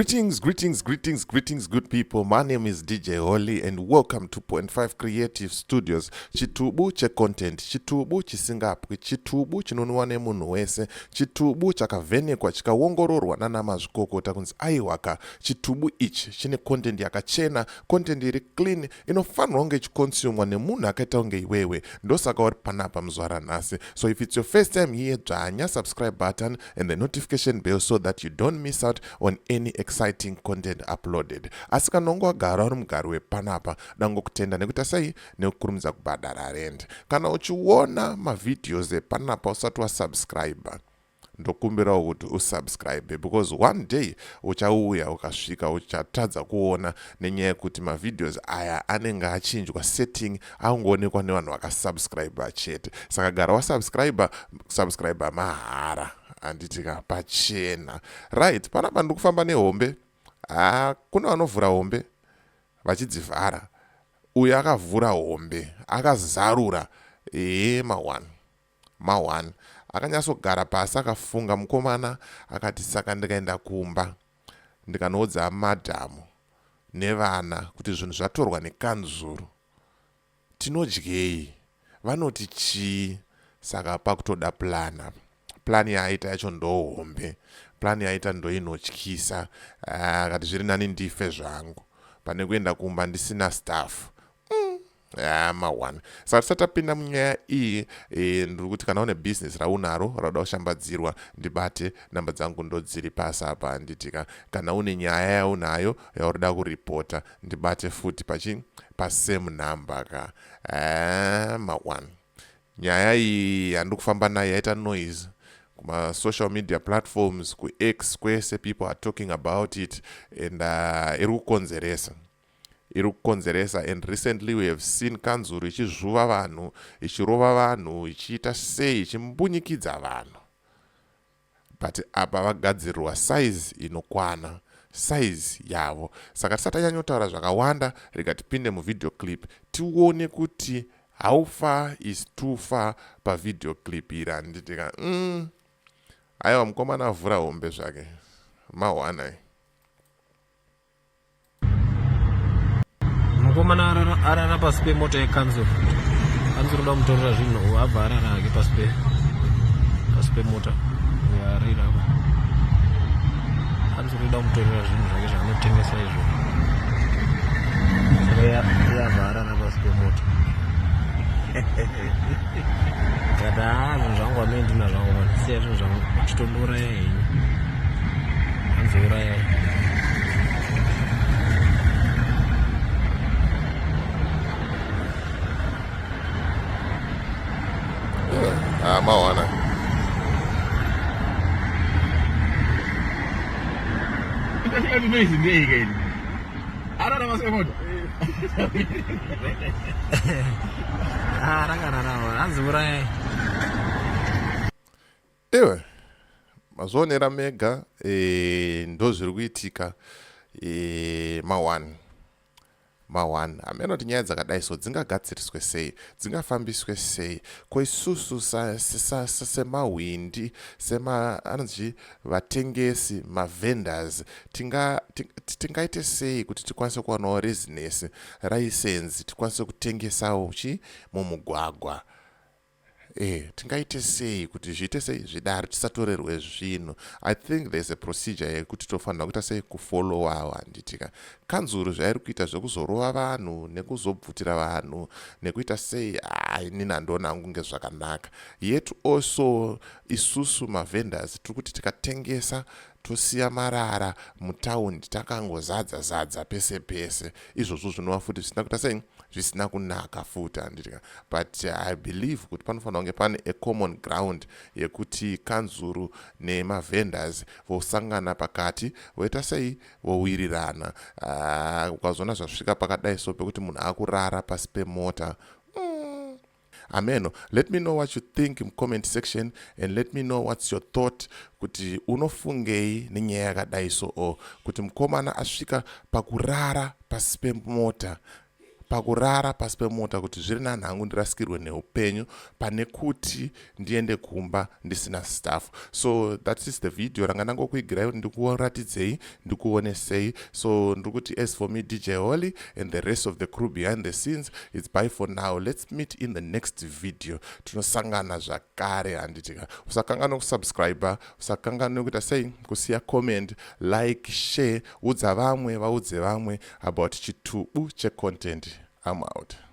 Greetings, greetings, greetings, greetings, good people. My name is DJ Holly and welcome to Point 5 Creative Studios. Chitubu checontent, chitubu chisingapwi, chitubu chinonwiwa nemunhu wese, chitubu chakavhenekwa chikaongororwa nana mazvikokota kunzi aiwaka, chitubu ichi chine content yakachena, content iri clean, inofanirwa kunge ichiconsumwa nemunhu akaita kunge iwewe. Ndosaka uri panapa muzuva ranhasi. So if it's your first time here, dzvanya subscribe button and the notification bell so that you don't miss out on any exciting content uploaded. Asi kana unge wagara uri mugari wepanapa, dangokutenda nekuita sei nekukurumidza kubhadhara rent. Kana uchiona mavideos epanapa usati wasubscribe, ndokumbirawo kuti usubscribe because one day uchauya ukasvika uchatadza kuona nenyaya yekuti mavideos aya anenge achinjwa setting, angoonekwa nevanhu vakasubscribe chete. Saka gara wasubscribe, subscribe mahara, handitika pachena. Right, panapa ndiri kufamba nehombe. Ha, kune vanovhura hombe vachidzivhara. Uyu akavhura hombe, akazarura ee ma1 ma1, akanyatsogara pasi akafunga mukomana, akati saka ndikaenda kumba ndikanoudza madhamu nevana kuti zvinhu zvatorwa nekanzuru, tinodyei? Vanoti chii? Saka pakutoda plan. Plan yaaita yacho ndohombe, plan yaaita ndoinotyisa. Akati zviri nani ndife zvangu pane kuenda kumba ndisina staff. Ma1. Saka tisati tapinda munyaya iyi, ndiri kuti kana une bhizinesi raunaro rauda kushambadzirwa, ndibate. Namba dzangu ndodziri pasi apa, handitika? Kana une nyaya yaunayo yaurida kuripota, ndibate futi pachi pasame number ka. Ma1. Nyaya iyi handiri kufamba nayo yaita noise kumasocial media platforms, kuX kwese, people are talking about it and iri kukonzeresa, iri kukonzeresa. And recently we have seen kanzuru ichizvuva vanhu, ichirova vanhu, ichiita sei, ichimbunyikidza vanhu, but apa vagadzirirwa size inokwana size yavo. Saka tisati tanyanyotaura zvakawanda, rega tipinde muvideo clip tione kuti how far is too far pavideo clip iri, handitika? Aiwa, mukomana avhura hombe zvake, mahwanai. Mukomana arara pasi pemota yekanzuru. Kanzuru da mutorera zvinhu, abva arara hake pasi pemota arira. Kanzuru ida mutorera zvinhu zvake zvaanotengesa izvo, saka yabva arara pasi pemota. Kati haa, zvinhu zvangu amene ndina zvangu mani, siya zvinhu zvangu, chitondiuraya henyu. Anzourayai. Ah, mawana. Arara pasi pemota. Ah, rakararama, anziurayai. Iwe mazvionera mega, ndo zviri kuitika, ma1 ma1. Hameno kuti nyaya dzakadai so dzingagadziriswe sei, dzingafambiswe sei. Ko isusu semahwindi, sema anonzi vatengesi, mavendors, tingaite sei kuti tikwanise kuwanawo rezinesi license, tikwanise kutengesawo chi mumugwagwa? Tingaite sei kuti zviite sei, zvidaro, tisatorerwe zvinhu? I think there's a procedure yekuti tofanira kuita sei, kufollowawo, handitika? Kanzuru zvairi kuita zvekuzorova vanhu nekuzobvutira vanhu nekuita sei, inini handiona hangu kunge zvakanaka. Yet also isusu mavendors tiri kuti tikatengesa tosiya marara mutaundi, takangozadza zadza pese pese. Izvozvo zvinova futi zvisina kuita sei, zvisina kunaka futi, handitika? But I believe kuti panofanira kunge pane a common ground yekuti kanzuru nemavendors vosangana pakati, voita sei, vowirirana. Ukazoona zvasvika pakadai so pekuti munhu akurara pasi pemota, ameno. Let me know what you think in comment section and let me know what's your thought, kuti unofungei nenyaya yakadai so, o kuti mukomana asvika pakurara pasi pemota. Pakurara pasi pemota kuti zviri nani hangu ndirasikirwe neupenyu pane kuti ndiende kumba ndisina stuff. So that is the video ranga ndangokuigirai kuti ndikuratidzeyi, ndikuonesei. So ndiri kuti, as for me, DJ Holly, and the rest of the crew behind the scenes, it's bye for now. Let's meet in the next video. Tinosangana zvakare, handitika? Usakanganwa kusubscribe, usakanganwa kuita sei, kusiya comment, like, share, udza vamwe, vaudze vamwe about Chitubu Checontent. I'm out.